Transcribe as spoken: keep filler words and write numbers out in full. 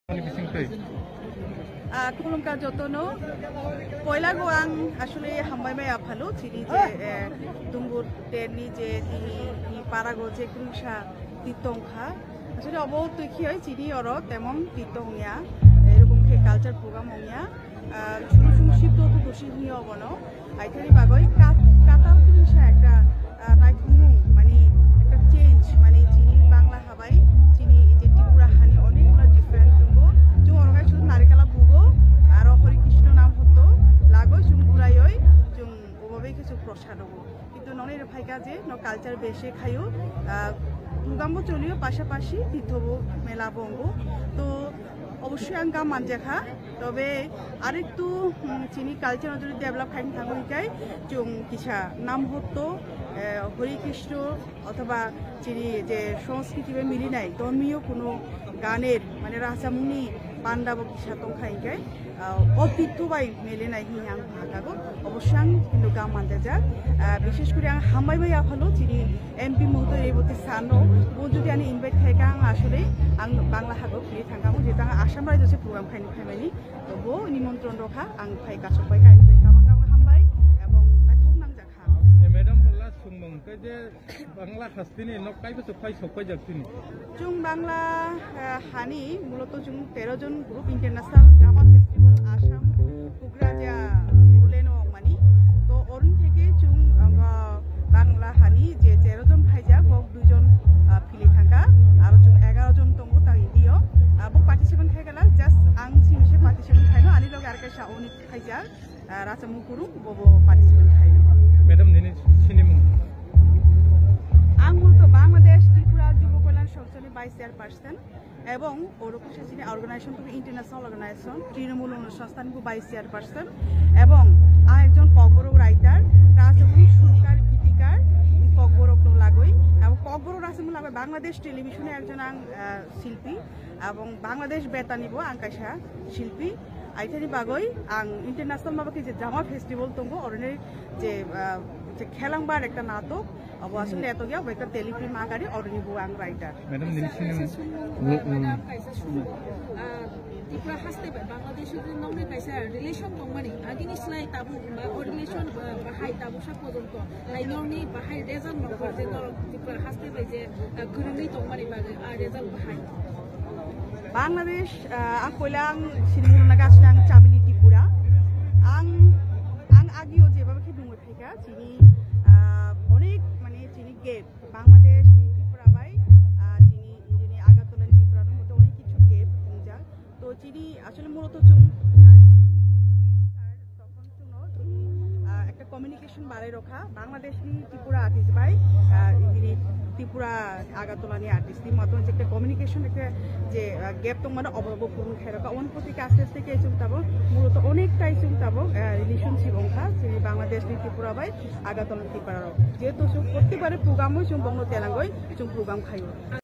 Ani bising twi. Ah, khulumkha jotono. Poila go ang asole hambai mai aphalo, chini je, eh, Dumbur terni je tini, tini para go je krungsa titong kha. Asole obo twi khi oi chini oro temon titong ya. Erokom khe culture program ong ya. Ah, sunu sunu sibdo to dosi hini obono. Aithani bagwi ka-, katal tini sa ekta, ah, naithokmung, mani ekta change, mani chini Bangla habai, chini je Tripura hani onek guno different tongo. Chwng oro kaisa narikala bugo, aro Hare Krishna nam hotto, lagoi chwng buraioi, chwng obabai khe chwng prosad obo. Kintu noni rw phaikha je no culture base khaio, ah, program bo cholio, pasapasi tithobo mela bo wngo. To obossoi ang gam manjakha, tobe arektu, mm, chini culture no jodi develop khaina thango hinkhe chwng kisa nam hotto, eh, Hare Krishna othoba chini je sanskriti bai milinai dhormiyo kuno ganer, mane, rachapmungni panda bo kisa tongkha hinkhe, ah, o titho bai milinai hinwi ang bhagago. Obossoi ang kintu gam manjajak. Ah, bishesh kori ang hambai bai aphalo chini M P Mohodoy Reboti sir no, bo jodi ani invite khaikha ang asole ang Bangla hago philwi thangkha, mo jehetu ang Assam rajyo se program khaini phaimani, to bo nimontron rokha, ang phai kasok bai kaini bai kabang kabang hambai ebong naithok nangjakha. Eh, madam, last sungmung khe je Bangla hasteni nok kaibo se phai sok paijak tini. Chwng Bangla, eh, hani muloto chwng tero jon group International Drama Festival Assam Kukraja Uruleno ongmani. To oroni theke chwng, um, Bangla hani je tero jon phaijak, bok dui jon, ah, philwi thangkha, aro chwng egaro jon tongo ta indio. Ah, bo participant khaikhala, just ang simi se participant khaino, ani loge ar kaisa oni phaijak. Ah, Rachapmung Kurung, bobo participant khaino. Madam, nini sinimung? Ang muloto Bangladesh Tripura Jubo Kalyan Songstha ni vice chairperson ebong oro kaisa chini organization to international organization Trinamool Onusthanthan bo vice chairperson ebong ang ekjon kokborok writer, Rachapmung Surkar gitikar kokborok no lagoi, ebong kokborok Rachapmung lagoi Bangladesh television o ekjon ang, ah, silpi ebong Bangladesh Betani bo ang kaisa silpi. Aithani bagwi ang international maba khe je drama festival tongo, oroni je, ah, je Khelangbar ekta natok, abo asole eto gya, ekta telefilm agari, oroni bo ang writer. Madam, nini sini. Kaisa sumung, madam, kaisa sumung. Ah, Tripura haste bai Bangladesh ni nongni kaisa relation tongmani, agini slai tabuk ma o relation, ah, bahai tabuk sa pojonto. Hai nongni bahai result nongkor je norok Tripura haste bai je, ah, kwrwngwi tongmani bagwi a result bahai. Bangladesh, ah, ang koila ang sinimung naga asle ang Chamili Tripura. Ang, ang agio jeba khe dungwi phaikha, chini, ah, onek mane chini gap. Bangladesh ni Tripura bai, ah, chini, chini Agartala ni Tripura no mote onek kichu gap wngjak. To chini asole muloto chwng, ah, Jiten Chowdhury sir tokon chwngno chini, ah, ekta communication barai rokha Bangladesh ni Tripura artist bai, ah, chini Tripura Agartala ni artist ni matwng je ekta communication ekta je, ah, gap tongmano obo bo purun khairokha. Oboni poti aste aste khe chwng tabuk muloto onek tai chwng tabuk, ah, relationship ongkha chini Bangladesh ni Tripura bai Agartala ni Tripura rok. Jehetu chwng protibari program o chwng bongno telangoi chwng program khaio.